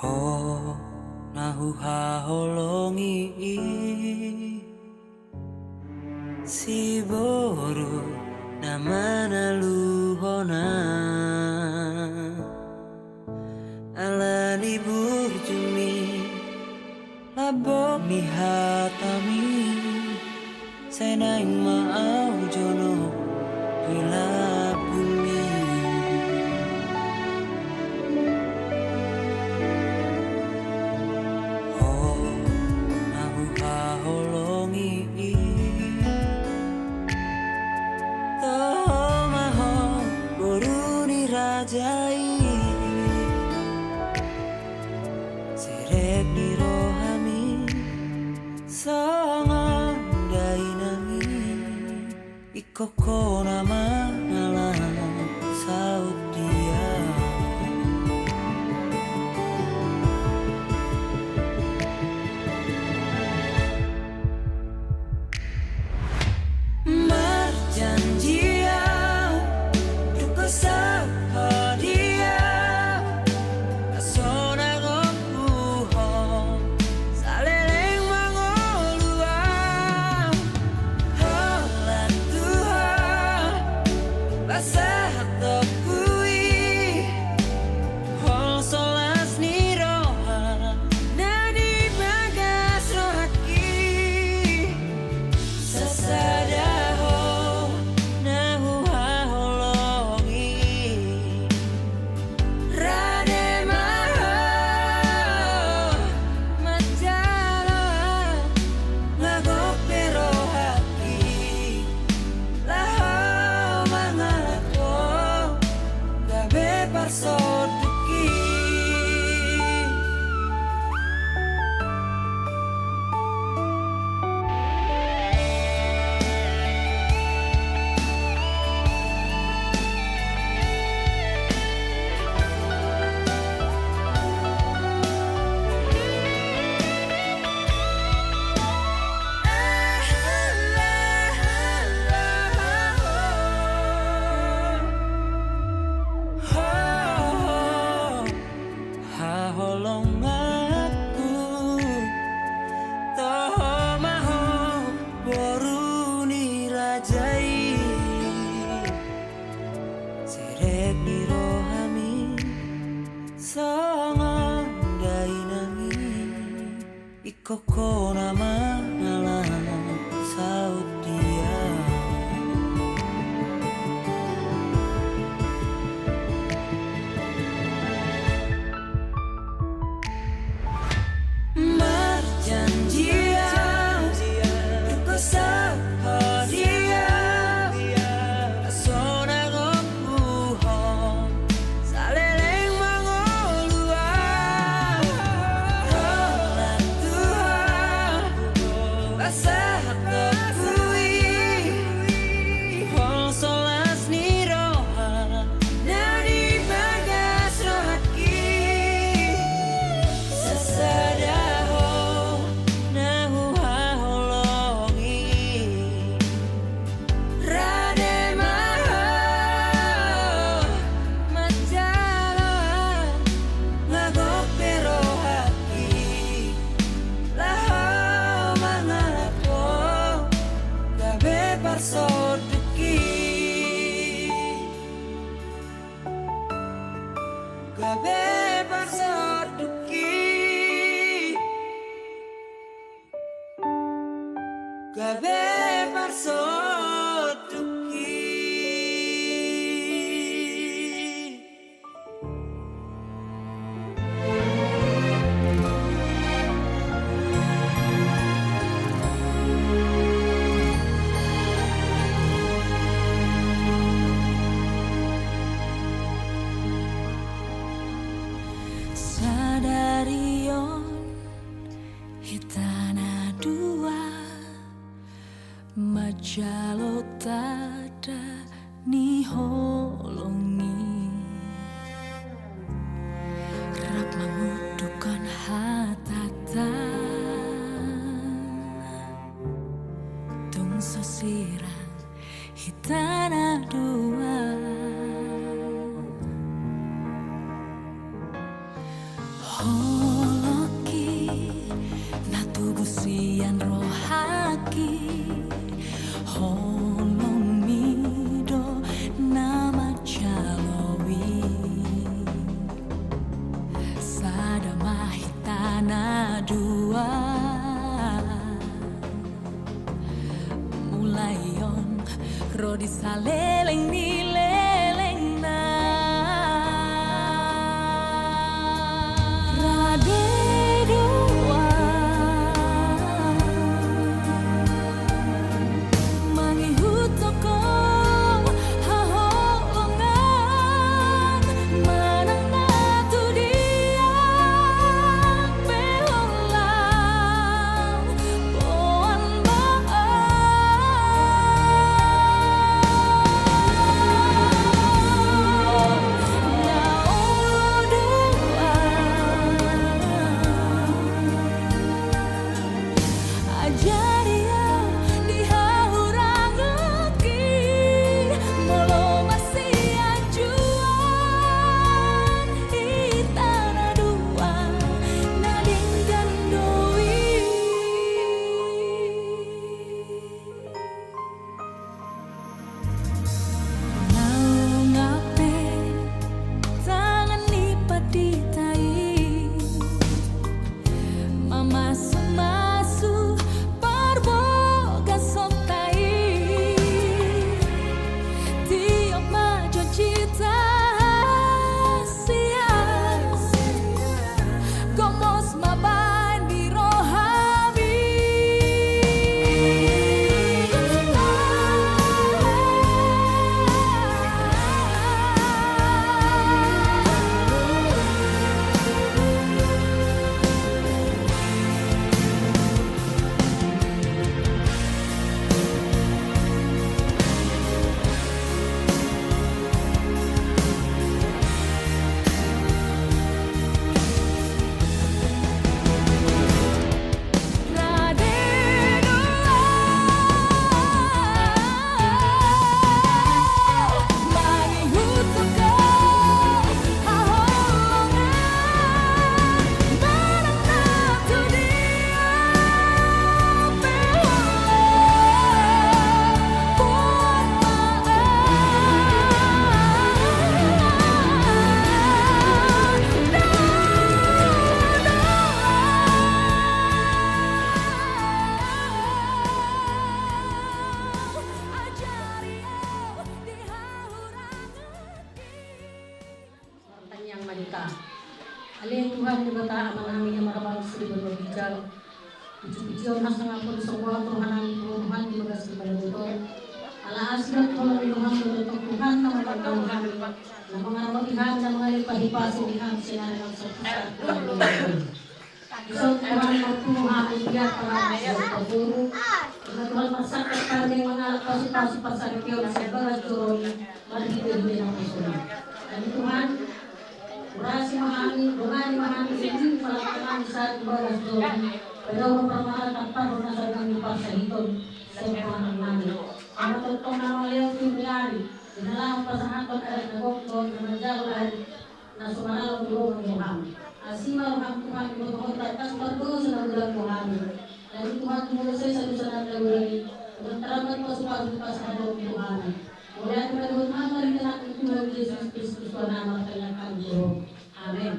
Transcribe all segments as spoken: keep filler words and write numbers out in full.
Ho na huhaholongi i, siboru na manaluhon ahu. Ala ni burjumi, lambok ni hatami, sai naeng ma ahu jonok di lambungmi. Ho na huhaholongi i, toho ma ho boru ni raja i. Serep ni rohami songon dainang i. Ingkon ho na mangalap saut dia. Marjanji ahu, tung saut ho dia. Sonang ho, saleleng ma ngolu ahu. Holan Tuhan, pasahat ho tu i. Holso las ni roha, na di bagas rohangki. Sasada ho na huhaholongi. Rade ma ho manjalo, nga gok be rohangki. Laho mangalap ho, gabe parsondukki. Haholonganku, toho ma ho boru ni raja i. Serep ni rohami songon dainang i. Ingkon ho na mangalap saut dia. Marjanji ahu, tung saut ho dia. Sonang ho, saleleng ma ngolu ahu. Holan Tuhan, pasahat ho tu i. Holso las ni roha, na di bagas rohangki. Sasada ho na huhaholongi. Rade ma ho manjalo, nga gok be rohangki. Laho mangalap ho, gabe parsondukki. Gabe parsondukki. Gabe parsondukki. Sadari on hita na dua manjalo tanda ni holong i, rap mangundukhon hatanta. Tung so sirang hita na dua. Ho Di saleleng ni lelengna. Rade do Au mangihuthon Ho haholongan, manang na tu dia pe holan. Ajari au di hahuranganki, molo marsianjuan hita na dua, na denggan do i. Naung pe tangan ni pandita i mamasumasu parbagason ta i, tiop ma jonjita sian gomos ma baen di rohami. Martangiang ma hita. Ale Tuhan Debata Amanami na marhabangsa di banua ginjang, pujipujion hasangapon songgop rohanami tu Ho Tuhan di bagas paradaton. Ala asi dohot holong ni roham do tongtong Tuhan na mangaramoti hami, na mangaramoti hami, na mangalehon pasupasu di hami sian ari nang sahat tu saat. Dison Tuhan marpungu hami di angka parboru. Ima Tuhan marsangkap hami mangalap pasupasu parsaripeon sian bagas joro i marhitehite naposona. Jadi Tuhan, urasi ma hami, dongani ma hami, sungkun ma langkah nami sahat tu bagas joro i. Padao ma parmaraan, tampar ma na saripeon ni parsahiton sian pangarangan nami. Ima tongtong na mangalehon tiur ni ari, di na laho pasahathon adat na gok dohot na manjalo ari na so maralo tu roha ni roham. Asi ma roham Tuhan, diboto Ho tangkas pardosa na godang tu hami. Jadi Tuhan, tu molo sesa dosa nami na godang i, unang tarambat pasupasu pasahathon tu hami. Mauliate ma di Ho Tuhan, marhite Anakmu Tuhan Jesus Kristus, Tuhan, martangiang hami tu Ho. Amen.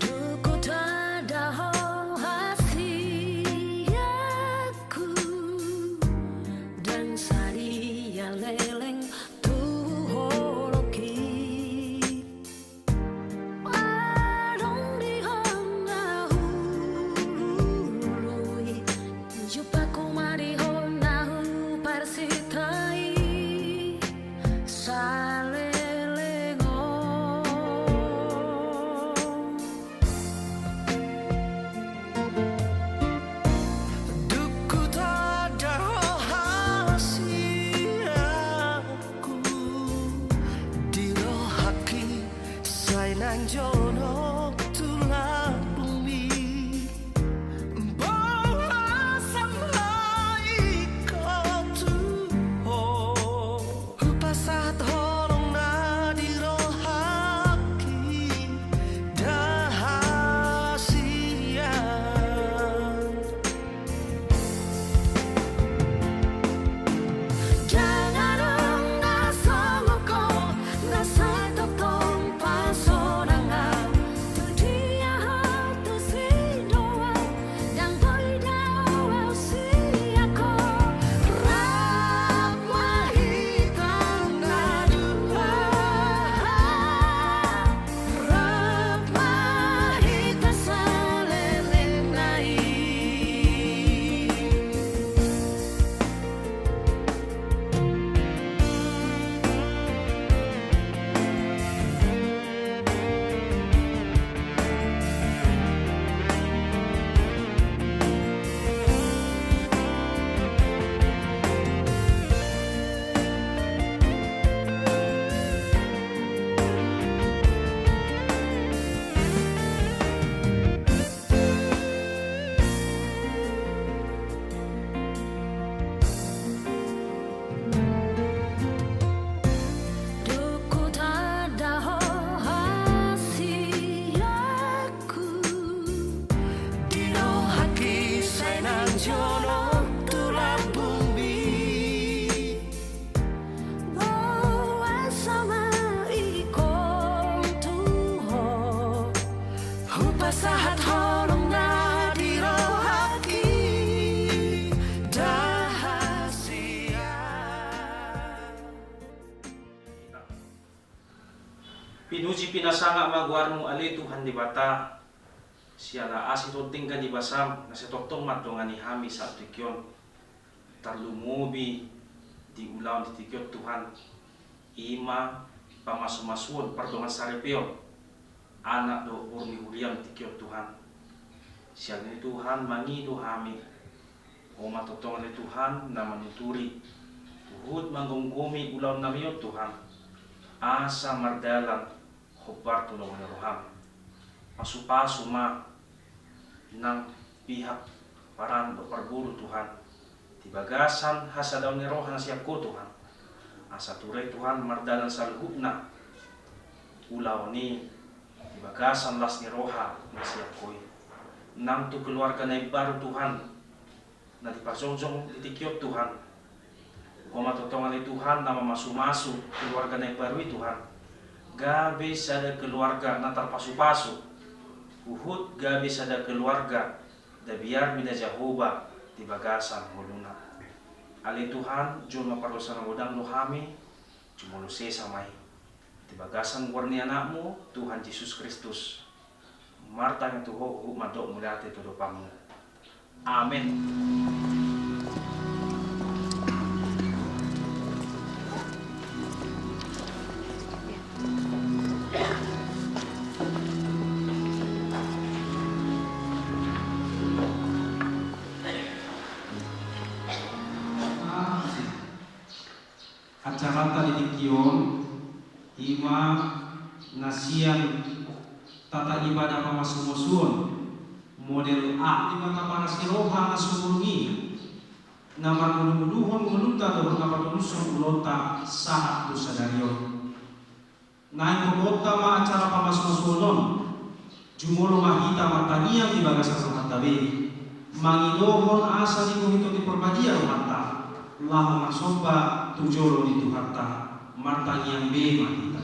Dung hutanda Ho hasianku, ndang sadia leleng tu holongki. Adong Jonok tu lambungmi, boasa ma ingkon tu ho, hupasahat holong na di rohangki, da hasian. Pinuji pinasangap ma goarmu ale Tuhan Debata, siala asi tondi angka di basam na sai tongtong mandongani hami saat tingki on. Tarlumobi di ulaon di tingki on Tuhan, i ma pamasumasuon pardongan saripeon anak dohot boru ni huriam di tingki on Tuhan. Siala ni Tuhan mangido hami, Ho ma tongtong ale Tuhan na manuturi, huhut manggomgomi ulaon nami on Tuhan, asa mardalan hombar tu lomo ni roham. Pasupasu ma nang pihak paran dohot parboru Tuhan, di bagasan hasadaon ni roha na sian Ho Tuhan, asa tura i Tuhan mardalan saluhutna ulaon i di bagasan las ni roha na sian Ho i. Nang tu keluarga na imbaru Tuhan, na diparjongjong di tingki on Tuhan. Ho ma tongtong ale Tuhan na mamasumasu keluarga na imbaru i Tuhan, gabe sada keluarga na tarpasupasu, huhut gabe sada keluarga na biar mida Jahowa di bagasan ngoluna. Ale Tuhan, jolma pardosa na godang do hami, jumolo sesa ma i. Di bagasan goar ni Anakmu, Tuhan Jesus Kristus, martangiang tu Ho huhut mandok mauliate tu adopanMu. Amen. Acaranta di tingki on, i ma na sian tata ibadah pamasumasuon model A. I ma taparasi roha na sumurung i, na marngoluhon ngolunta dohot na patulushon ulaonta sahat tu sadari on. Naeng botoonta ma acara pamasumasuon on, jumolo ma hita martangiang di bagasan rohanta be, mangidohon asa digohi Tondi Parbadia rohanta, laho marsomba tu jolo ni Tuhanta, martangiang be ma hita.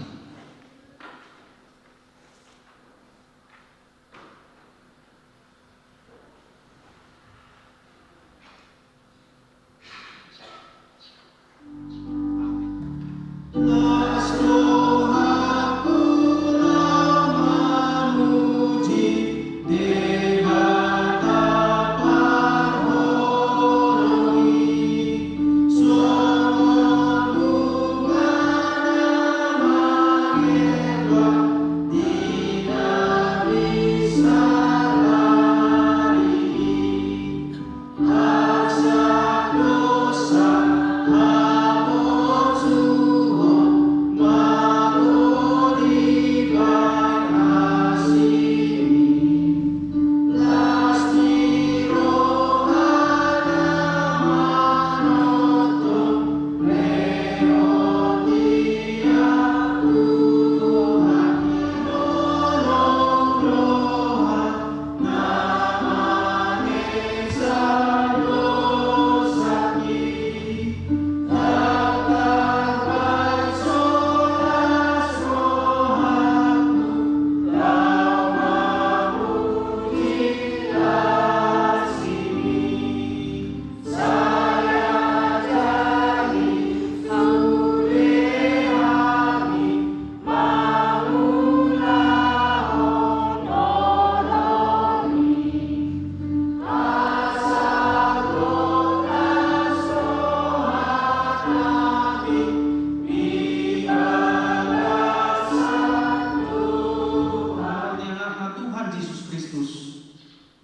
Di Anakna Tuhan Jesus Kristus,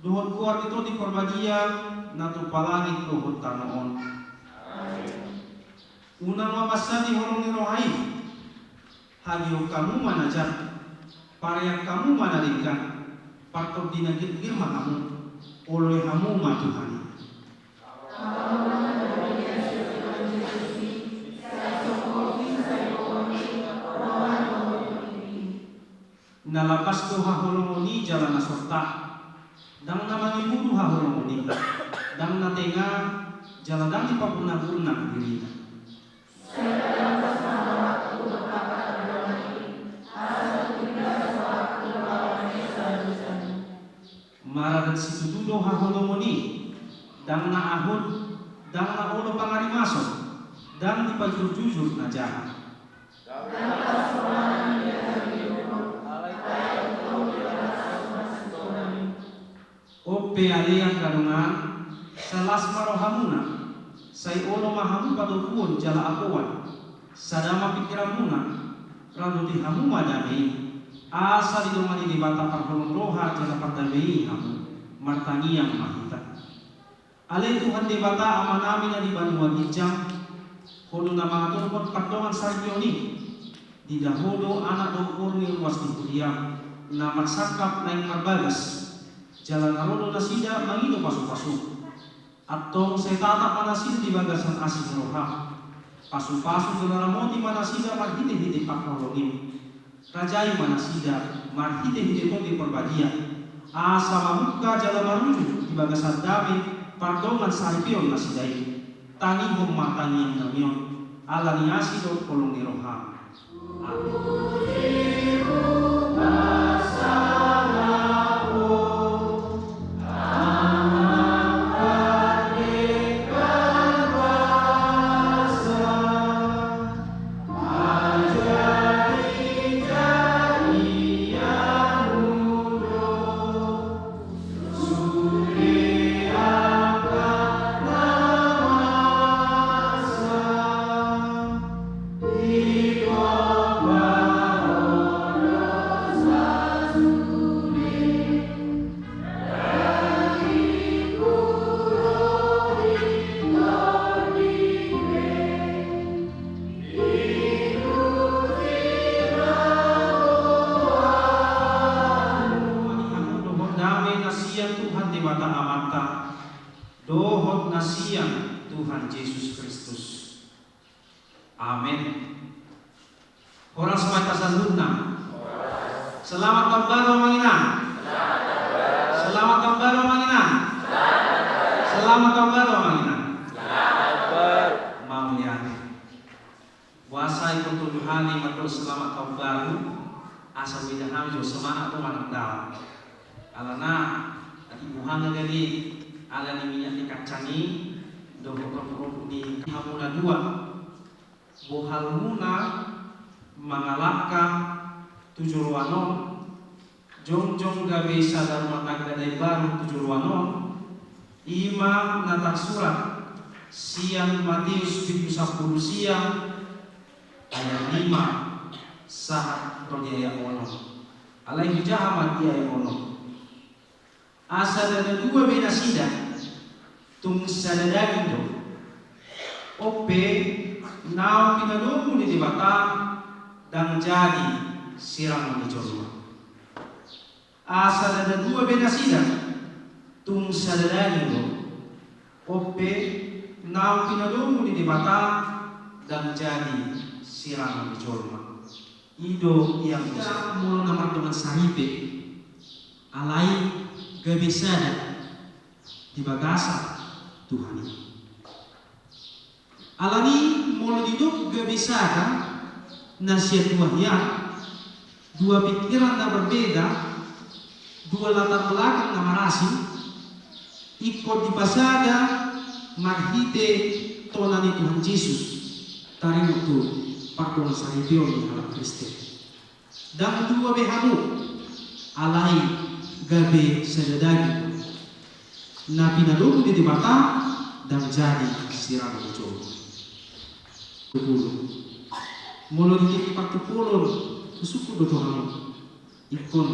dohot goar ni Tondi Parbadia na tupa langit dohot tano on. Amen. Unang ma mansadi holong ni roha i. Hagionon hamu ma na jat, parean hamu ma na denggan, partondi na girgir ma hamu, oloi hamu ma Tuhan i. Na lapas do haholongon i jala na sorta. Ndang na mangimudu haholomon i, ndang na tenga, jala ndang dipaburnaburnang dirina. Maradat situtu do haholomon i, ndang na ahut, ndang na olo pangarimason, ndang dipajurjujur na jahat. Onpe ale angka dongan, sai las ma rohamuna, sai olo ma hamu patoguon jala apoan, sada ma pingkiranmuna, radote hamu ma dame i, asa didongani Debata parholong roha jala pardame i hamu, martangiang ma hita. Ale Tuhan Debata Amanami na di banua ginjang, Ho do na mangaturhon pardongansaripeon i. Diida Ho do anak dohot boru ni ruas ni huriaM, na marsangkap naeng marbagas, jala na ro do nasida mangido pasupasu. Antong sai tatap ma nasida di bagasan asi ni rohaM. Pasupasu jala ramoti ma nasida marhitehite pangholongim. Rajai ma nasida marhitehite Tondi Parbadia, asa mamungka jala marujung di bagasan dame pardongansaripeon nasida i. Tangihon ma tangiangnami on, ala ni asi dohot holong ni rohaM. Amin. Dohot dame na sian Tuhan Debata Amanta, dohot na sian Tuhan Jesus Kristus. Amen. Horas ma hita saluhutna. Selamat tahun baru, Amang Inang. Selamat tahun baru, Amang Inang. Selamat tahun baru, Amang Inang. Mauliate. Boasa ingkon tolu hali mandok selamat tahun baru, asa beda hami jo semangat tu manang daon. Alana, tadi buhanga gari, ala ni minyak ni kacang i, dohot ropuk-ropuk ni hamuna dua. Bohalmuna mangalangka tu joloan on, jongjong gabe sada rumah tangga na baru tu joloan on, i ma na tarsurat sian Mateus bindu sampulu sia ayat lima sahat ro di ayat onom. Alai hujaha ma di ayat onom. Asa ndada dua be nasida, tung sada daging do. On pe naung pinadomu ni Debata ndang jadi sirangon ni jolma. Asa ndada dua be nasida, tung sada daging do. On pe naung pinadomu ni Debata ndang jadi sirangon ni jolma. I do ia muse molo na mardongan saripe, alai gabe sada di bagasan Tuhan i. Alani molo didok gabe sada na sian dua hian, dua pikiran na berbeda, dua latar belakang na marasing, ingkon dipasada marhite tona ni Tuhan Jesus, taringot tu pardongan saripeon ni halak Kristen. Ndang dua be hamu, alai gabe sada daging. Na pinadomu ni Debata ndang jadi sirangon ni jolma. Topulung. Molo di tingki partopulon, husungkun do tu hamu. Ingkon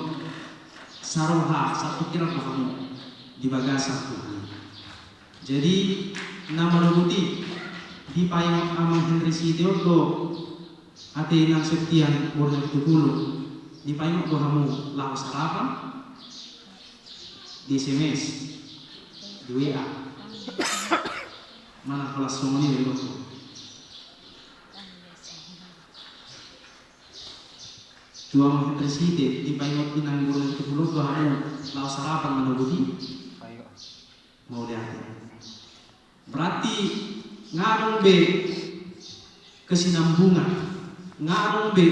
saroha, sapikiran do hamu di bagasan Tuhan. Jadi, na manogot i, dipaingot Amang Henry Siteon do, ate nang Septian boru na pitupulu, dipaingot do hamu laho sarapan, di S M S, di W A. Manang holan songon i do. Tu Amang Henry Siteon, dipaingot inang boru na pitupulu do hamu. Laos sarapan manogot i. Mauliate. Berarti nunga adong be kesinambungan, nunga adong be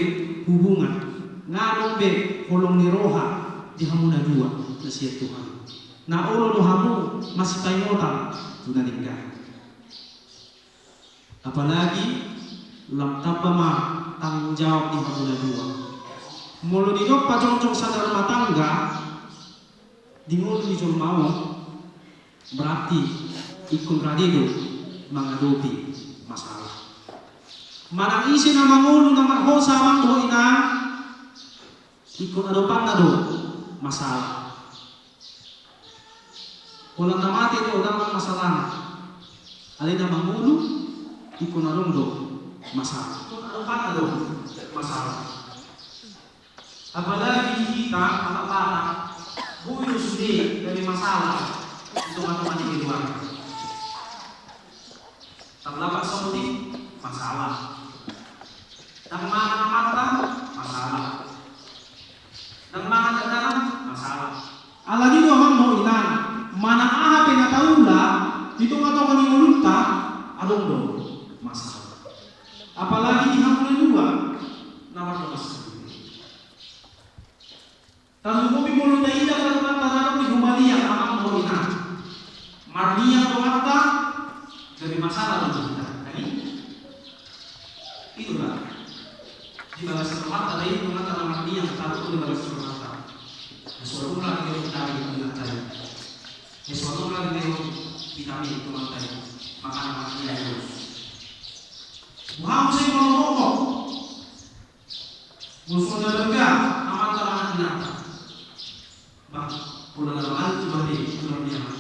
hubungan, nunga adong be holong ni roha di hamu na dua na sian Tuhan. Na olo do hamu masipaingotan tu na denggan. Apalagi lam tamba ma tanggung jawab di hamu na dua. Molo didok pajongjong sada rumah tangga, di ngolu ni jolma on, berarti ingkon rade do mangadopi masalah. Manang ise na mangolu na marhosa amang dohot inang, ingkon adopanna do masalah. Pola na mate do ndang adong masalahna. Alai na mangolu ingkon adong do masalah. Ingkon adopanna do masalah. Apalagi hita anak Batak, boi do sude gabe masalah di tonga-tonga ni keluarga. Ndang lapak saotik, masalah. Ndang mangan amanta, masalah. Ndang mangan dakdanak, masalah. Alani do amang dohot inang, manang aha pe na taula di tonga-tonga ni ngolunta, adong do masalah. Apalagi di hamu na dua na marhobas. Tarlumobi molo taida dongan na adong di humaliang amang dohot inang. Marniang dongan ta, gabe masalah do hita. Nai? I do ra. Di bagasan dongan ta, i dongan ta na marniang, tarlumobi di bagasan dongan ta. Na so adong lagi di hita i dongan ta i. Na so adong lagi di hita i dongan ta i. Makana marniang do. Boha muse molo mokok. Molo songon na denggan amanta manang inanta. Bah, pola na mangan tu bade, tu na niaman.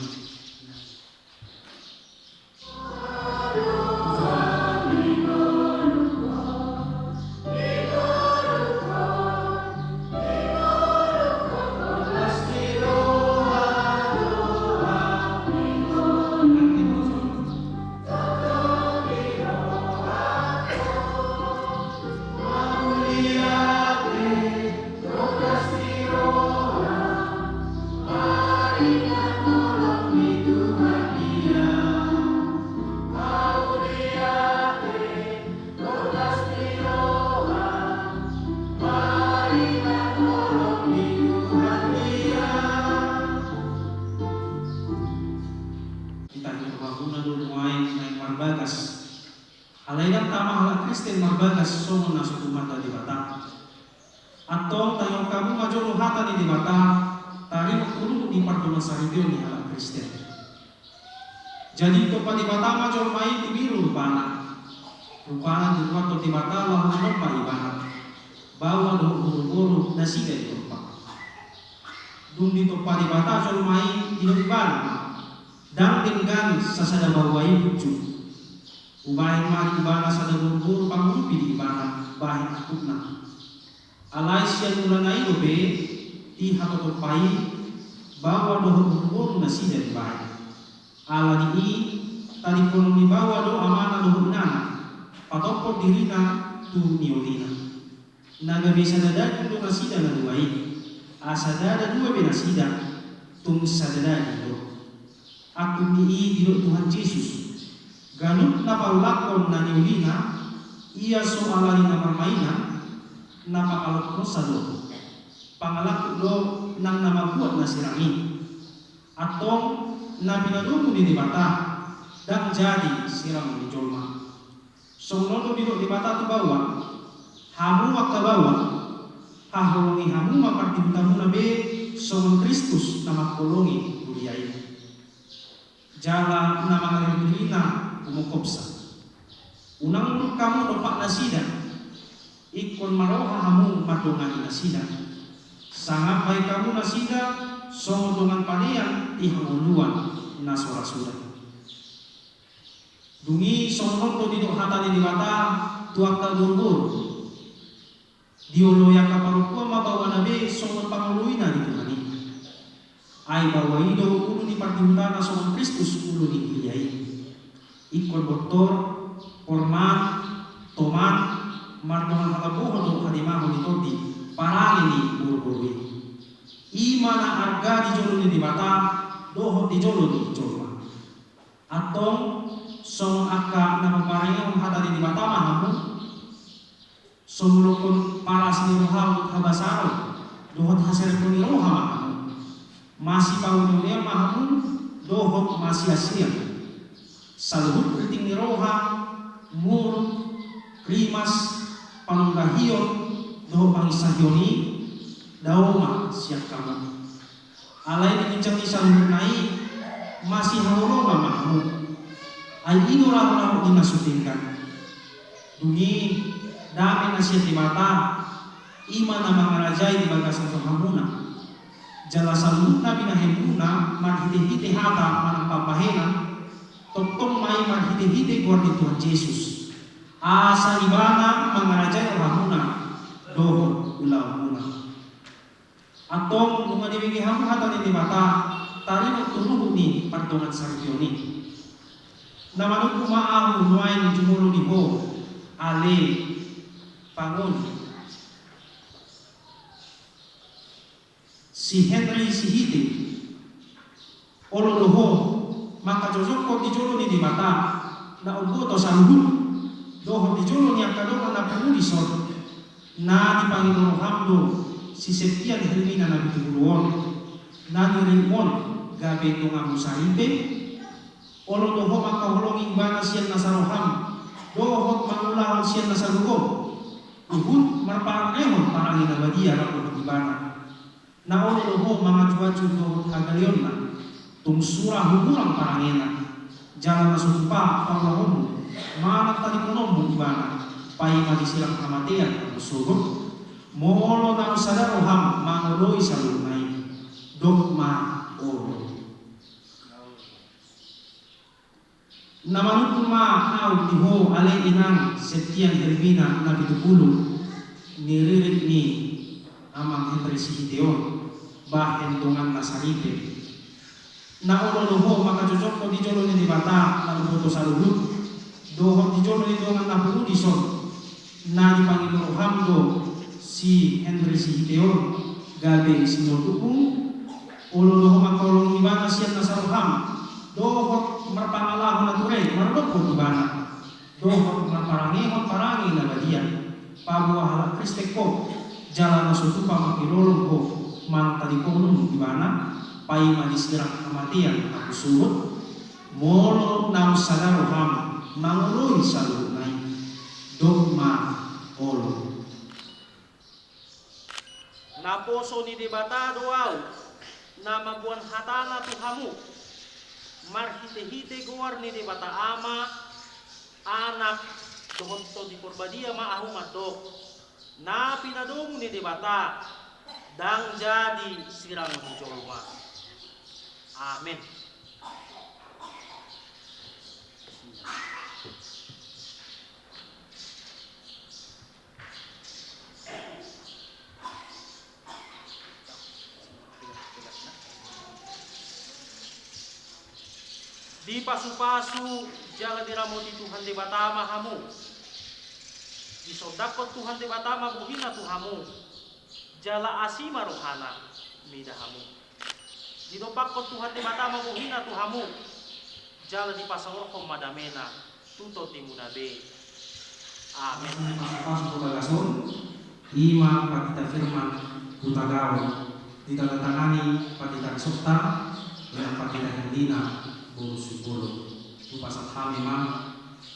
Hita ni rohamuna do nuaeng naeng marbagas. Alai ndang tama halak Kristen marbagas songon na so tumanda Debata. Antong tangihon hamu ma jolo hata ni Debata, taringot tu luput ni pardongansaripeon ni halak Kristen. Jadi ditompa Debata ma jolma i timbul rupana. Rupana dibuat Debata laho manompa ibana. Baoa dohot boruboru nasida ditompa. Dung ditompa Debata jolma i, didok ibana ma, ndang denggan sasada baoa i punju. Hubahen ma di ibana sada boruboru pangurupi di ibana bahen angkupna. Alai sian mulana i dope dihatotompa i baoa dohot boruboru nasida dibahen. Alani i tadingkonon ni baoa do amana dohot inana patophon dirina tu niolina. Na gabe sada daging do nasida na dua i. Asa ndada dua be nasida, tung sada daging do. Angkup ni i didok Tuhan Jesus. Ganup na paulakhon na niolina, ia so alani na marmainan, na pangalokkonsa do. Pangalangkup do nang na mambuat na sirang i. Antong na pinadomu ni Debata ndang jadi sirang ni jolma. Songon on do didok Debata tu baoa, hamu angka baoa, haholongi hamu ma pardihutamuna be songon Kristus na mangholongi huria i. Jala na mangalirgirina humongkopsa. Unang muruk hamu dompak nasida, ingkon maroha hamu mandongani nasida. Sangap bahen hamu nasida songon dongan palean di hangoluan na so ra suda. Dung i songon on do didok hata ni Debata tu angka boruboru. Dioloi angka parompuan ma baoana be songon pangoloina di Tuhan i. Ai baoa i do ulu ni pardihutana songon Kristus ulu ni huria i. Ingkon bontor, porman, toman, mardongan halambohon dohot hademahon di tondi, parange ni boruboru i. I ma na arga di jolo ni Debata dohot di jolo ni jolma. Antong, songon angka na mamparengehon hata ni Debata ma hamu, so molokhon palas ni roha, habasaron dohot haserepon ni roha ma hamu. Masipauneunean ma hamu dohot masiasian. Saluhut rinting ni roha, muruk, rimas, panunggahion dohot panginsahion i, dao ma sian hamu. Alai di ginjang ni saluhutna i, masihaholongan ma hamu. Ai i do laho-laho ni na so denggan. Dung i, dame na sian Debata, i ma na mangarajai di bagasan rohamuna. Jala saluhutna binahenmuna marhite-hite hata manang pambahenan, tongtong ma i marhite-hite goar ni Tuhan Jesus, asa Ibana mangarajai rohamuna dohot ulaonmuna. Antong, nunga dibege hamu hata ni Debata, taringot tu ruhut ni pardongansaripeon i. Na manungkun ma ahu nuaeng jumolo di ho, ale pangoli. Si Henry Sihite. Olo do ho mangkajojokkon di jolo ni Debata na umboto saluhut, dohot di jolo ni angka dongan na pungu dison, na dipangido roham do si Septian Hermina na pitupulu on, na niriritmon gabe donganmu saripe? Olo do ho mangkaholongi ibana sian nasa roham, dohot mangulahon sian nasa lubom, huhut marparangehon parange na badia rap dohot ibana? Na olo do ho mangajuaju dohot hagaleonna, tung sura humurang parangena, jala na so tupa paulahonmu manang tadingononmu ibana, paima disirang hamatean anggo sogot? Molo naung sada roham mangoloi saluhutna i, dok ma olo. Na manungkun ma ahu di ho, ale inang Septian Hermina na pitupulu, niririt ni amang Henry Sihite on, bahen donganna saripe. Na olo do ho mangkajojokkon di jolo ni Debata na umboto saluhut, dohot di jolo ni dongan na pungu dison, na dipangido roham do si Henry Sihite on gabe sinondukmu? Olo do ho mangkaholongi ibana sian nasa roham, dohot marpangalaho na ture mardok ibana, dohot marparangehon parange na badia? Paboa halak Kristen ho, jala na so tupa mangkilolong ho manang tadingononmu ibana, paima disirang hamatean anggo sogot? Molo naung sada roham mangoloi saluhutna i, dok ma olo. Naposo ni Debata do ahu, na mamboan hatana tu hamu, marhite-hite goar ni Debata Ama, Anak, dohot Tondi Parbadia ma ahu mandok, na pinadomu ni Debata, ndang jadi sirang ni jolma. Amen. Dipasu-pasu jala diramoti Tuhan Debata ma hamu. Disondangkon Tuhan Debata ma bohina tu hamu, jala asi ma rohana mida hamu. Didompakkon Tuhan Debata ma bohina tu hamu, jala dipasaorhon ma damena tu tondimuna be. Amen. Pasu-pasu tu bagas on, i ma Pandita Firman Hutagalung, ditandatangani Pandita Risokta, dengan Pandita Herlina boru Simbolon. Hupasahat hami ma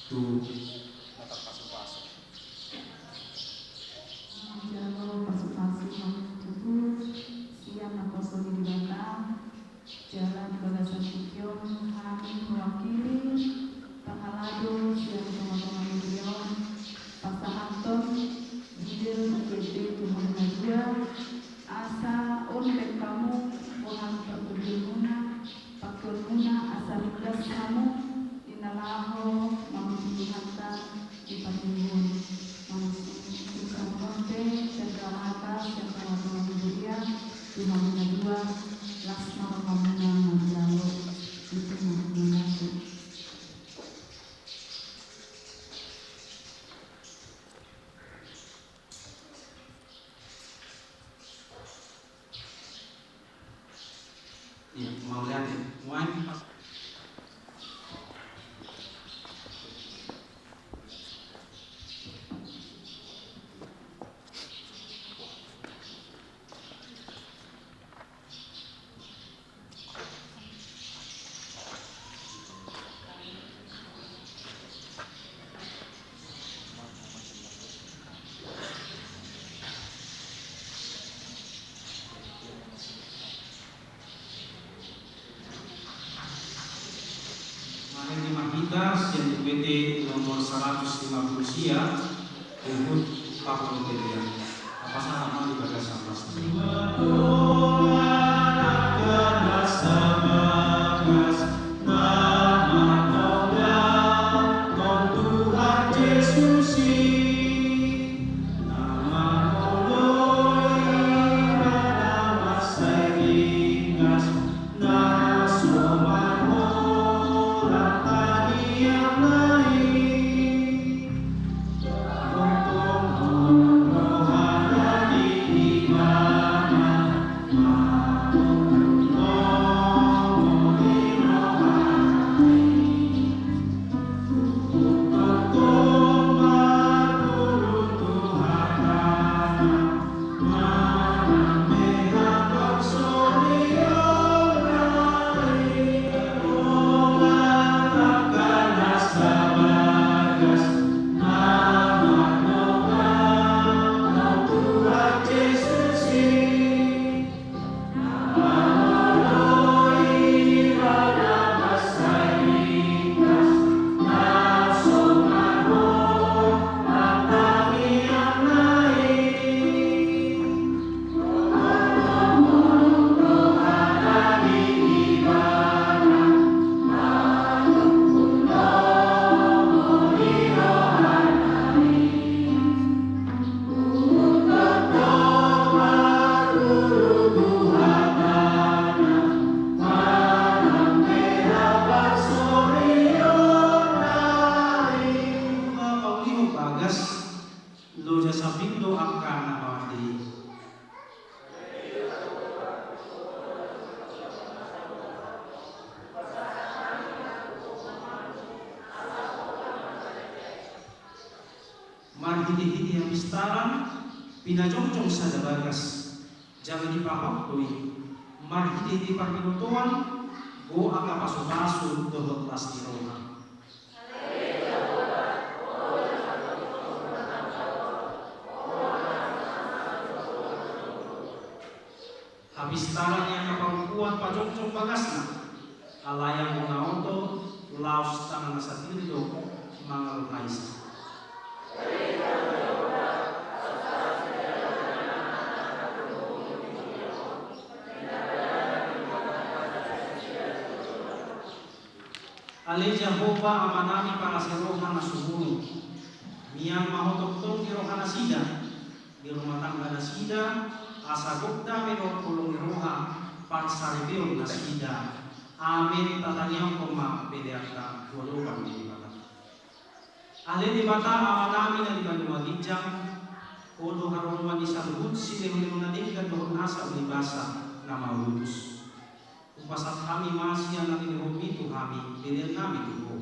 tu na tarpasu-pasu. Jalo pasu-pasu hamu tutu sian naposo ni Debata. Jala di bagasan tingki on hami mewakili pangalado sian tonga-tonga ni huria on pasahathon didel na gede tu hamu na dua, asa on baen hamu bohal ni partondion muna, pangkeon muna asa ringgas hamu di na laho mangihut hata di parmingguon. Langsung tu saluhutna pe, sendal hata sian tonga-tonga ni huria tu hamu na dua, las ma rohamuna manjalo. Itu ma, mauliate. Mauliate. Muain. Marende ma hita sian buku ende nomor saratus lima pulu sia, huhut parpanghirimon. Pasahat ma di bagasan pasti. Loja sambing do angka na mangandei. Marhitehite hapistaran pinajongjong sada bagas, jala dipahot do i marhitehite parpinotoan, goar angka pasupasu dohot las ni roha. Hapistaran ni angka parompuan pajongjong bagasna, alai anggo na oto laos tangan na sadiri do mangaluhaisa. Ale Jahowa Amanami parasi roha na sumurung, mian ma Ho tongtong di rohanasida, di rumah tangganasida, asa gok dame dohot holong ni roha parsaripeonnasida. Amen. Tatangianghon ma peleanta tu adopan ni Debata. Ale Debata Amanami na di banua ginjang, Ho do haroroan ni saluhut silehonlehon na denggan dohot nasa ulibasa na mauliutus. Hupasahat hami ma sian na nilehonmi tu hami peleannami tu Ho.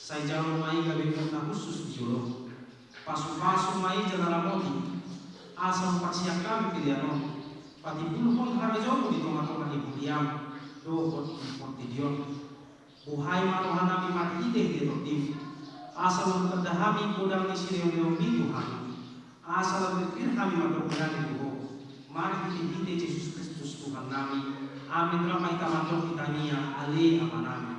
Sai jalo ma i gabe na hushus di jolom. Pasupasu ma i jala ramoti, asa huparsian hami pelean on patimbulhon harajaonmu di tongatonga ni huriam dohot di portibi on. Buhai ma rohanami marhitehite Tondim, asa lam tanda hami godang ni silehonlehonmi tu hami, asa lam pir hami mandok berani tu Ho, marhitehite Jesus Kristus Tuhannami. Amen. Rap ma hita mandok hita nia, Ale Amanami.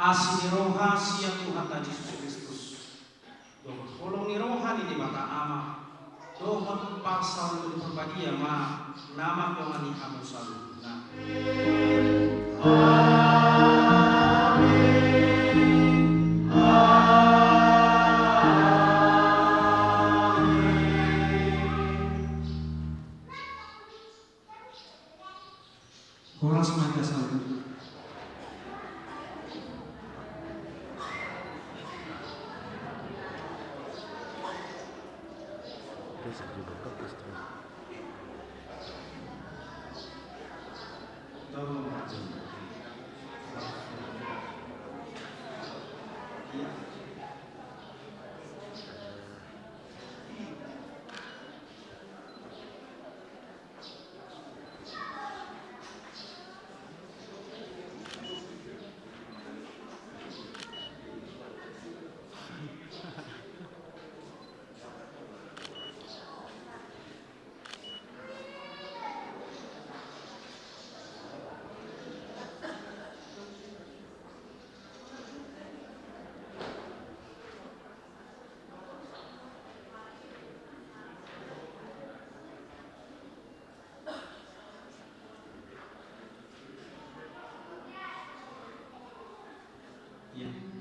Asi ni roha sian Tuhanta Jesus Kristus, dohot holong ni roha ni Debata Ama, dohot parsaoran ni Tondi Parbadia ma Na mardongan i hamu saluhutna. Horas ma hita saluhutna.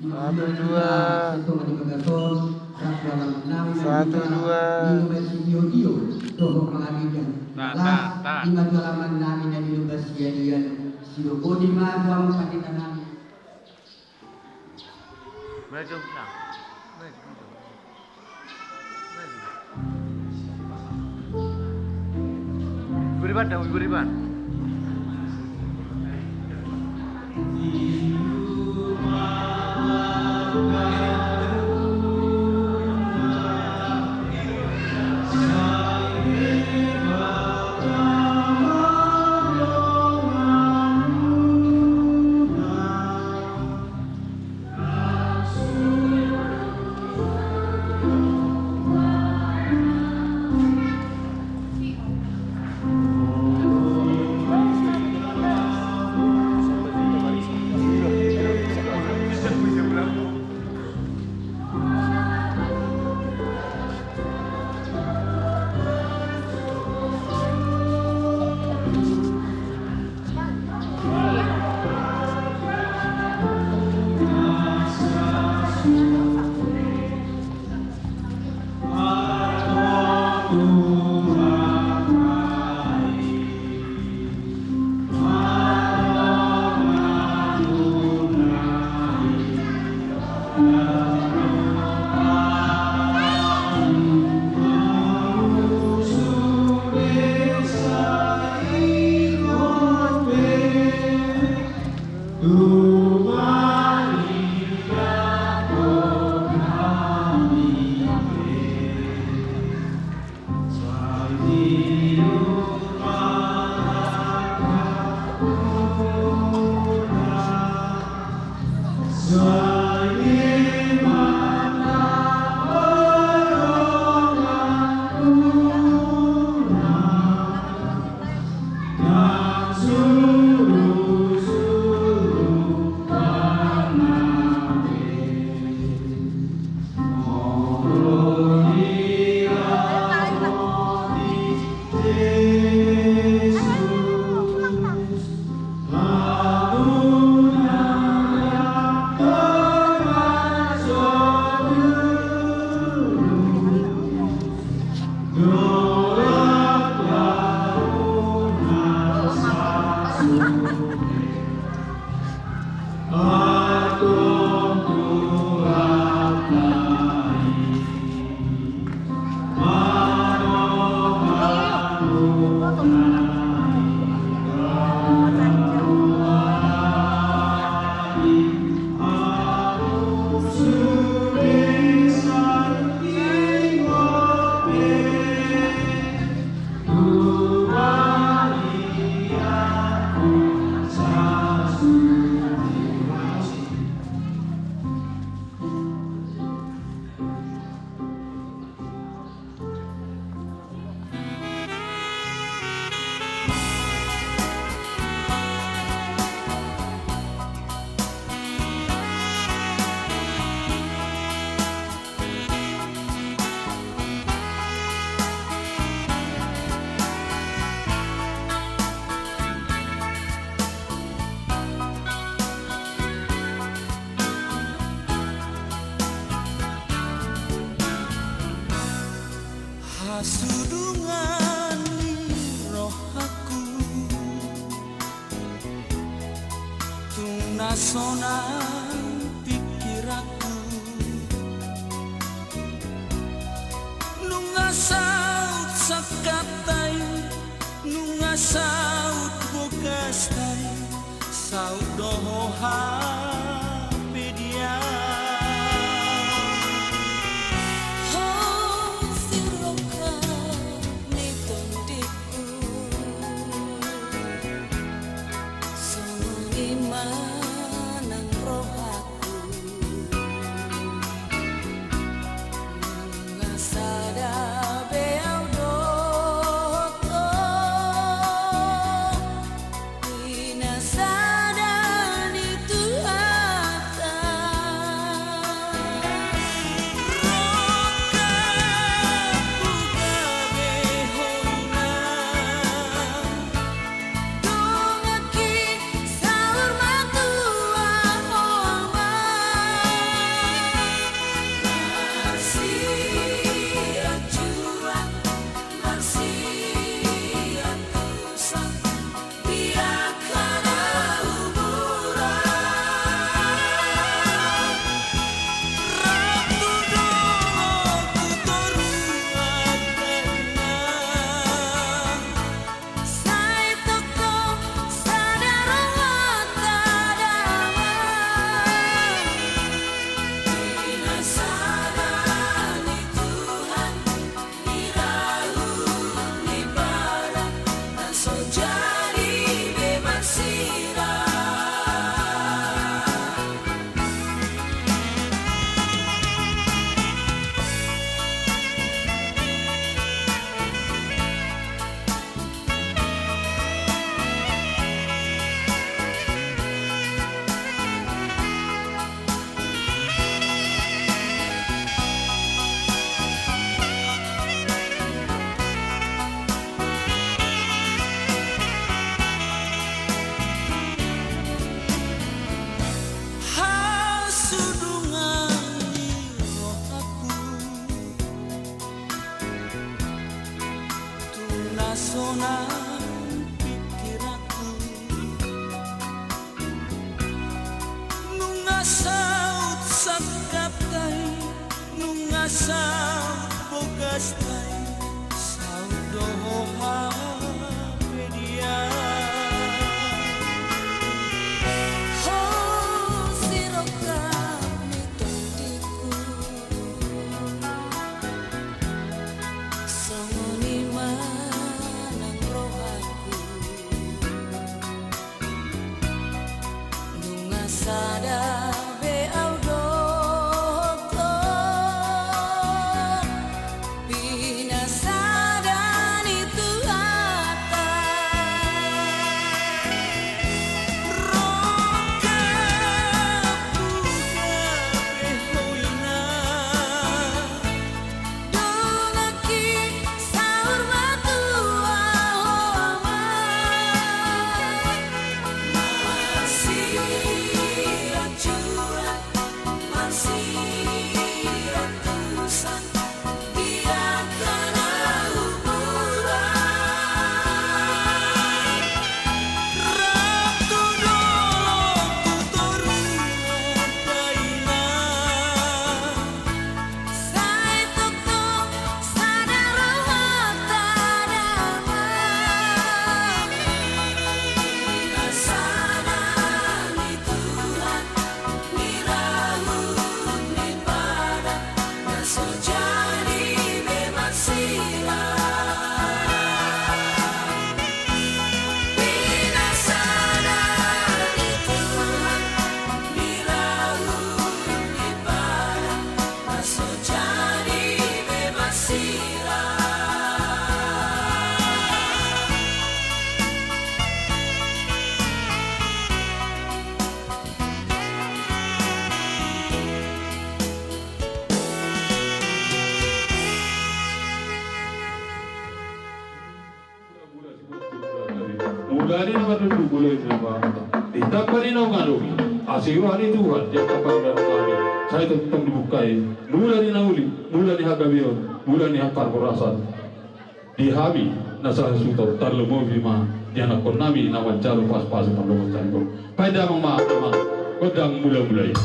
Satu, dua. Satu, dua. Las, ima tu alaman nami na di Lumban Siahaan, sidok boti ma tu hamu pandita nami. Iberiban dah, iberiban. Na sonang pingkiranku, nunga saut sangkapta i, nunga saut bogasta i, saut do ho hape di au. Ho sirongkap ni tondingku, songon i ma nang rohangku. Nunga sada be au dohot ho, pinasada ni Tuhanta. Rongkapku gabe ho inang, dongaki saur matua ho ma. Marsianjuan, marsiantusan, di angka na umur. Rap tu dolok tu toruan, dainang. Sai tongtong sada rohanta damang. Pinasada ni Tuhan, ni raut ni badan, na so jadi be marsirang. Hasudungan ni rohangku, tu na sonang pingkiranku, nunga saut sangkapta i, nunga saut bogasta i, saut do ho hape di au. Ho sirongkap ni tondingku, songon i ma nang rohangku. Nunga sada be au dohot ho, pinasada ni Tuhanta. Rongkapku gabe ho inang, dongaki saur matua ho ma. Marsianjuan, marsiantusan, di angka na umur. Rap tu dolok tu toruan, dainang. Sai tongtong sada rohanta damang. Pinasada ni Tuhan, ni raut ni badan, na so jadi be marsirang. Pinasada ni Tuhan, ni raut ni badan, na so jadi be marsirang. Mula ni na marnundu, mula ni na marnundu. Ditambai na ungkap i, asi roha ni Tuhan di angka pangidoan nami. Sai tongtong dibuka i mula ni na uli, mula ni hagabeon, mula ni parhorasan. Di hami na sahasuhuton, tarlumobi ma di anakkon nami na manjalo pasupasu marlomo saribu. Baen damang ma, damang gondang mula-mula i.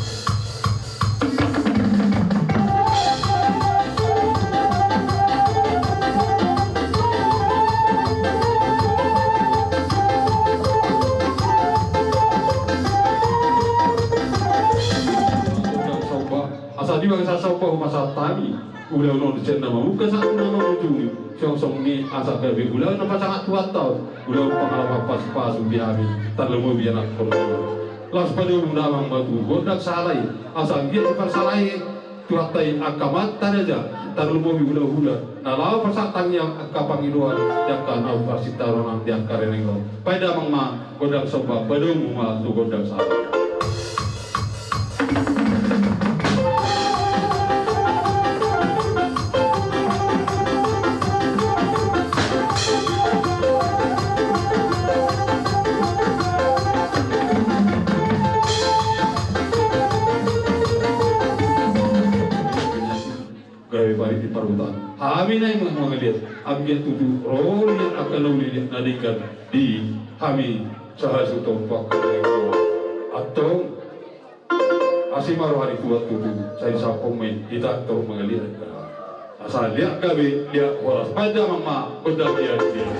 Gondang somba. Asa dibaen sahat somba hupasahat hami ulaon on sian na mamungka sahat tu na mangujungi. Songon i asa gabe ulaon na pasangaphon taon, ulaon pangalaman pasupasu di hami, tarlumobi anakhon. Laos padomu damang ma tu gondang sahali, asa anggiat diparsahat Tuhanta i angka amanta raja, tarlumobi hulahula na laho pasahat tangiang, angka pangidoan di angka naung parsitaronan di angka rereng on. Baen damang ma gondang somba, padomu ma tu gondang sahali. Gabe baen di parhutaan. Hami na i mangaliat, anggiat tutu ro liat angka na uli liat na denggan di hami sahasuhuton tu angka na denggan. Antong, asi ma roha ni Tuhan tutu, sai sampung ma i, hita antong mangaliat. Asa liat gabe liat horas, baen damang ma gondang liat liat.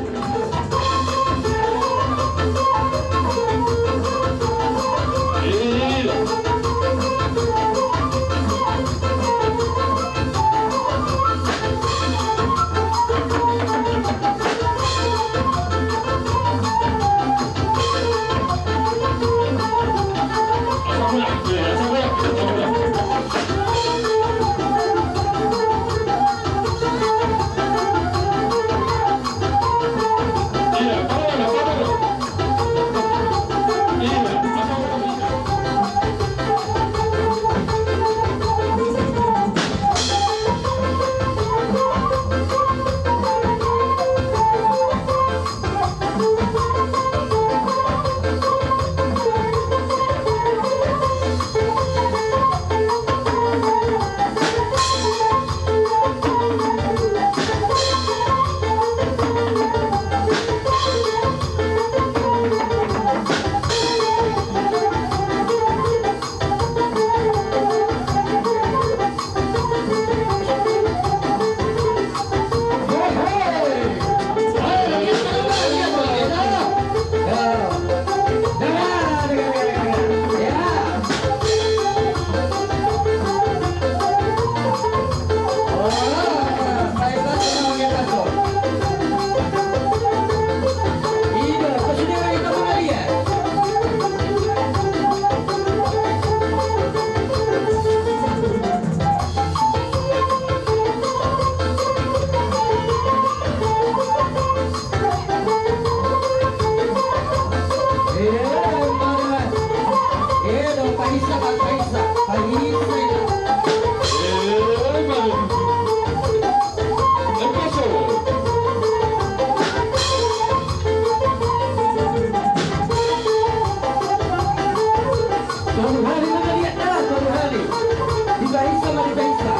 Tolu hali ma na liat, tolu hali. Dipaisa ma, dipaisa.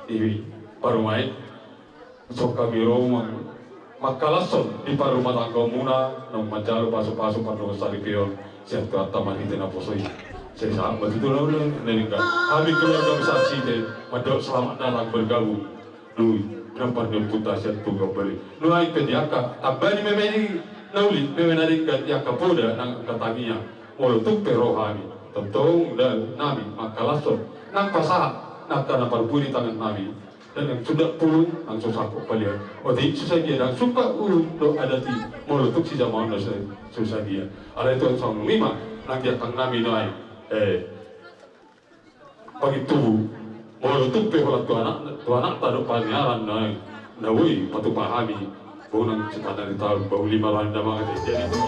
di parumaen. Songon hami ro mang-, mangkalashon di parrumatanggaonmuna, naung manjalo pasupasu pandongan saripeon sian Tuhanta marhite naposo i. Sai sahat ma tutu na uli na denggan. Hami keluarga besar Site mandok selamat datang bergabung. Dui, na parniompunta sian tu Gambale. Nuaeng pe di angka tamba ni meme na uli, meme na denggan di angka poda nang angka tangiang. Molo tung pe ro hami, tongtong do nami mangkalashon nang pasahat nang angka na parpudi tangannami. Dang suda pulung, dang so sangkot palian. Otik so sadia, dang suda pulung dohot adat i. Molo tung sijamaon na so sadia. Alai tu songon i ma nang di angka nami nuaeng. Eh, pangintubu. Molo tung pe holan tu anak, tu anakta dohot paniaran nuaeng, na boi patupa hami. Bonang cipana di taon, bau lima rohani damang ate. Jadi